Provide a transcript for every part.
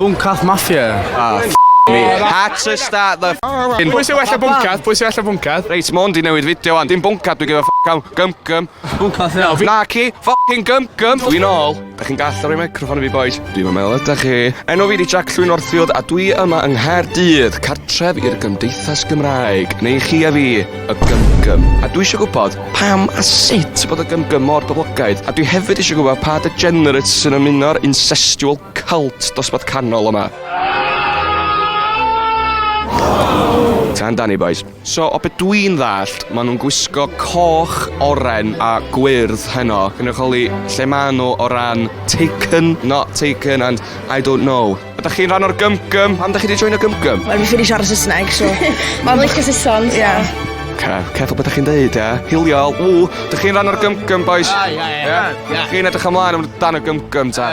Bwncath Mafia. Ah, f me. Had to start the f***ing... Pwy sy'n well na bwncath? Pwy sy'n well na bwncath? Reit, ma hwn di newid fideo wan. Dim bwncath dwi'n give a f*** am. Gym gym. Bwncath, ia. Na ci, f***ing gym gym. Dwi'n ôl. Da chi'n gall ar ei microffon i fi, boys. Dwi'm yn meddwl ydach chi. Enw fi di Jack Llwyn Orffield a dwi yma yng Nghaerdydd, cartref i'r Gymdeithas Gymraeg, neu chi a fi, y Gym Gym. A dwi eisiau gwybod pam a sut bod y Gym Gym mor boblogaidd. A dwi hefyd eisiau gwybod pa degenerates sy'n ymuno'r incestual cult dosbarth canol yma. Tan Danny boys. So, o be dwi'n ddallt, maen nhw'n gwisgo coch, oren a gwyrdd heno. Cynrychioli lle maen nhw o ran taken, not taken, and I don't know. Ydych chi'n rhan o'r gym-gym? Pam ydych chi wedi join o gym-gym? Wel, fi ffili siarad Saesneg, so... Mae'n licio Saeson, so... Yeah. Careful beth ydych chi'n deud, ia. Hiliol, ww. Dych chi'n rhan o'r gym-gym, boys? Ie, ie, ie. Chi'n edrych ymlaen am dan y gym-gym, ta?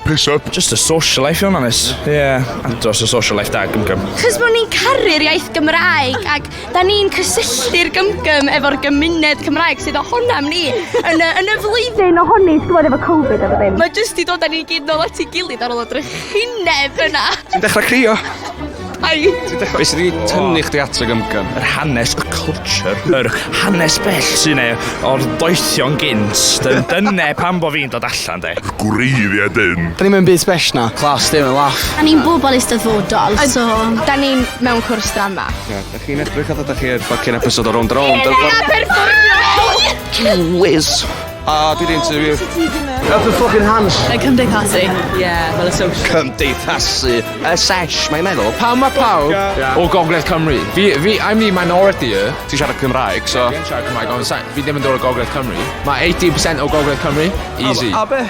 Piss up. Just a social life, i fod yn honest. Yeah, andros o social life da, gym gym. Chos bod ni'n caru'r iaith Gymraeg ac da ni'n cysylltu'r gymgym efo'r gymuned Cymraeg sydd ohonam ni yn y, yn y flwyddyn ohoni, ti'n gwybod, efo Covid efo ddim. Mae jyst i dod â ni gyd nôl at ei gilydd ar ôl y drychineb yna. Ti'n dechrau crio? Ai. Ti'n dechrau... Be sydd wedi tynnu chdi at y gym-gym? Yr hanes, y culture, yr hanes bell sy'n e o'r doethion gynt. Dyna pam bo fi'n dod allan, de. Gwreiddiau dyn. Da ni'n mynd byd sbesh na. Class, dim yn laff. Da ni'n bobl eisteddfodol, so... Da ni'n mewn cwrs drama. Ie, da chi'n edrych fatha da chi ar fucking episode o Rownd a Rownd. Ie, perfformio! Whiz! A dwi di interview. Up the fucking hands. Cymdeithasu. Yeah, fel y social. Cymdeithasu. Y sesh, mae'n meddwl. Pam mae pawb o Gogledd Cymru? Fi, fi, I'm the minority here. Ti'n siarad Cymraeg, so... Fi'n siarad Cymraeg, ond fi ddim yn dod o Gogledd Cymru. Mae 80% o Gogledd Cymru, easy. A be?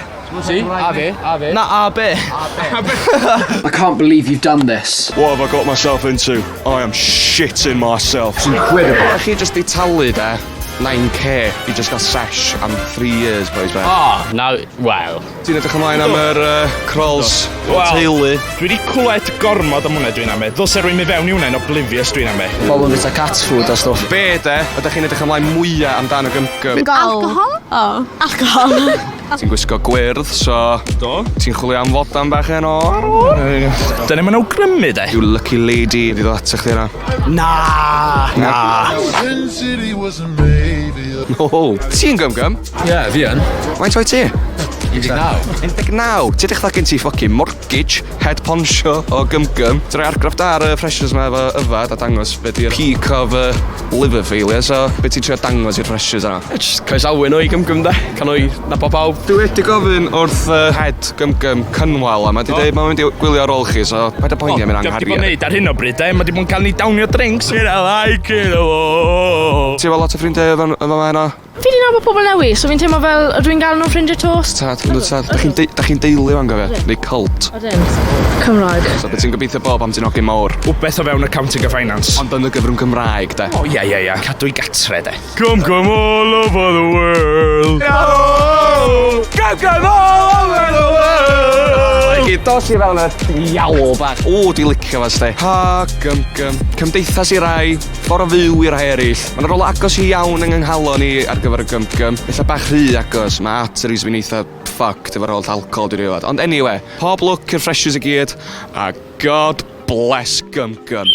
See? A fi, a fi. Na, a be? I can't believe you've done this. What have I got myself into? I am shitting myself. It's incredible. Da chi just di talu, de, 9k i just gael sesh am 3 years, boys, be. Oh, now, well. Ti'n edrych ymlaen am yr crawls Wel. teulu? Dwi wedi clywed gormod am hwnna dwi'n ame. Ddylse rwy'n mynd fewn i hwnna yn oblivious dwi'n ame. Pobl yn bwyta cat food a stwff. Be, de, ydych chi'n edrych ymlaen mwyaf amdan y gym-gym? Alcohol? Oh. Alcohol. Ti'n gwisgo gwyrdd, so... Do. Ti'n chwilio am fodan bach heno? Dyna ma'n awgrymu, de. You lucky lady. Wedi dod atoch chdi yna. Na! Na. Oh, ti'n gym-gym? Ie, fi yn. Faint oed ti? 19. 19. Ti edrych gen ti fucking mortgage, head poncho o gym-gym. Ti'n rhoi argraff da ar y freshers ma efo yfad a dangos be di'r peak of liver failure, so be ti'n trio dangos i'r freshers yna? Just croesawu nhw i gym-gym, de. Cael nhw i nabod pawb. Dwi wedi gofyn wrth head gym-gym Cynwal a mae wedi dweud mae'n mynd i gwylio ar ôl chi, so paid â poeni am hynna'n Diolch di bod nghariad. yn neud ar hyn o bryd, de. Mae di bod yn cael ni downio drinks. And I like it, oh. Ti efo lot o ffrindiau efo efo yma heno? Fi di nabod pobl newydd, so fi'n teimlo fel ydw i'n gael nhw'n ffrindiau tost. Tad, yndw tad. Da chi'n da chi'n deulu fan gofio? Neu cult? Odyn. Cymraeg. So beth ti'n gobeithio bob am ti'n hogyn mawr? Wbeth o fewn accounting a finance. Ond yn y gyfrwng Gymraeg, de. O, ie, ie, ie. Cadw i gatre, de. Come, come all over the world. Oh, come, come all over the world. I dos i fewn y diawl bach. O, di licio fo, sti. Ha, gym, gym. Cymdeithas i rai, ffordd o fyw i rai eraill. Mae'n rôl agos i iawn yng nghalon i ar gyfer y gym, gym. Ella bach rhy agos, mae arteries fi'n eitha fucked efo'r holl alcohol dwi'n rhywbeth. Ond anyway, pob lwc i'r freshers i gyd, a God bless gym gym.